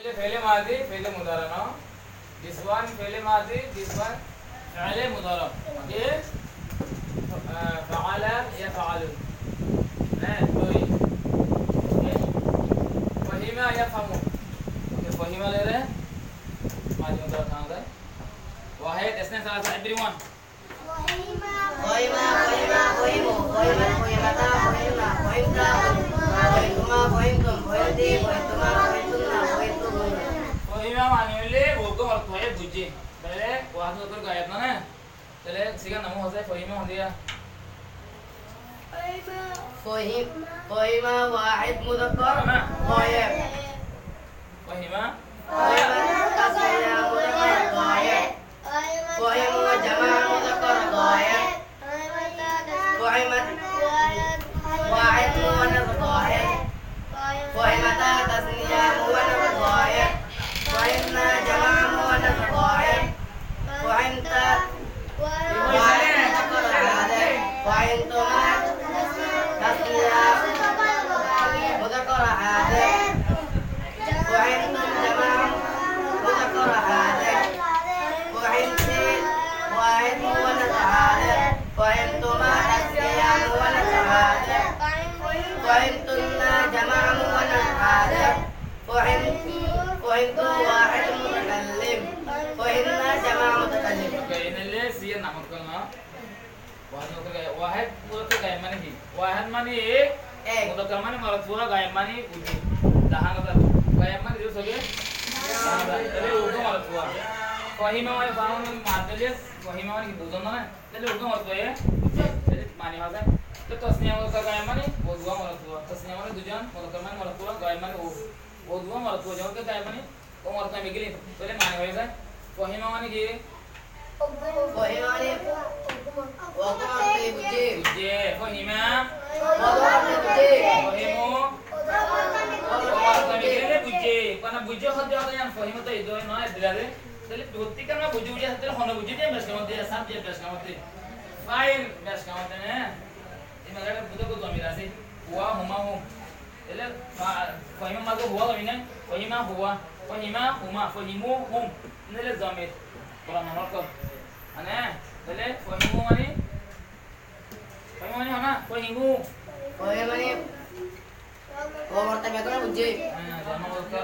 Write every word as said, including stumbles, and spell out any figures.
Fi'le mazi, fi'le mudari no. This one fi'le mazi, this one fi'le mudari. Okay? Ah, fa'ala yaf'alu. Eh, dui. Okay? Fahima yafhamu. Okay, fahima lere mazi mudari thána zai. Wahid, isnain, salasa, everyone. Fahima, fahima, fahimu, fahimat, fahimata, fahimna, fahimta, fahimtuma, fahimtum, fahimti, fahimtuma, fahimtunna, fahimtuhunna. Fahima mani óilde uggwá morot fuaye buijjé. Tóile wahid muzakkar gaib no né? Tóile sigar nam hoó zai fahima hondiya? Fahim, fahima wahid muzakkar gaib. Fahima? Fahima tasniya muzakkar gaib. Fahimu jama muzakkar gaib. Fahimat wahid muannas gaib. Fahimata tasniya muannas gaib. Fahimna jama muannas gaib. Fahimta wahid muzakkar hadir. Fahimtuma tasniya muzakkar hadir. Fahimtum jama muzakkar hadir. Fahimti wahid muannas hadir. Fahimtuma tasniya muannas hadir. Fahimtunna jama muannas hadir. Fahim, fahimtu wahid mutakallim. Fahimna jama mutakallim. Oke, ini le siyan nama tukang, ha? Wahid muzakkar gaib, wahid muzakkar gaib mani ki? Wahid mani ek, ek. Muzakkar mani morot fua, gaib mani uji. Dahan kotá, gaib mani zero soge. Tóile uggwá morot fua. Fahima mani fahama mani madde le, fahima mani ki buzon na? Tóile uggwá morot fua, e? Tóile mani hoó zai. Tóile tasniya muzakkar gaib mani uggwá morot fua. Tasniya mani duizon, muzakkar mani morot fua, gaib mani u, uggwá morot fua. Zehón ki gaib mani Ó morot no gilé, tóile mani ói zai. Fahima mani ki? Fahima mani uggwá morotté buijjé. Buijjé. Fahima? Uggwá morotté buijjé. Fahimu? Uggwá morotté buijjé. Mani buijjé hoó de, hoó de, yián fahima to edde no, edde de. Tóile fottíkkan buijjé, buijjé, tóile hone buijjé de, becka motte, subject becka motte. Fail becka motte ne. Ei maze ekta buto ko domir asé. Huwa, huma, hum. Tóile fa-, fahima maze huwa lobi na? Fahima huwa, fahima huma, fahimu hum. Tóile zomir. Pronoun ortho. Mane, tóile fahimu mani, fahima mani hona, fahimu. Fahima mani, ó morotté bekkúne buijjé. Há, zomir ortho.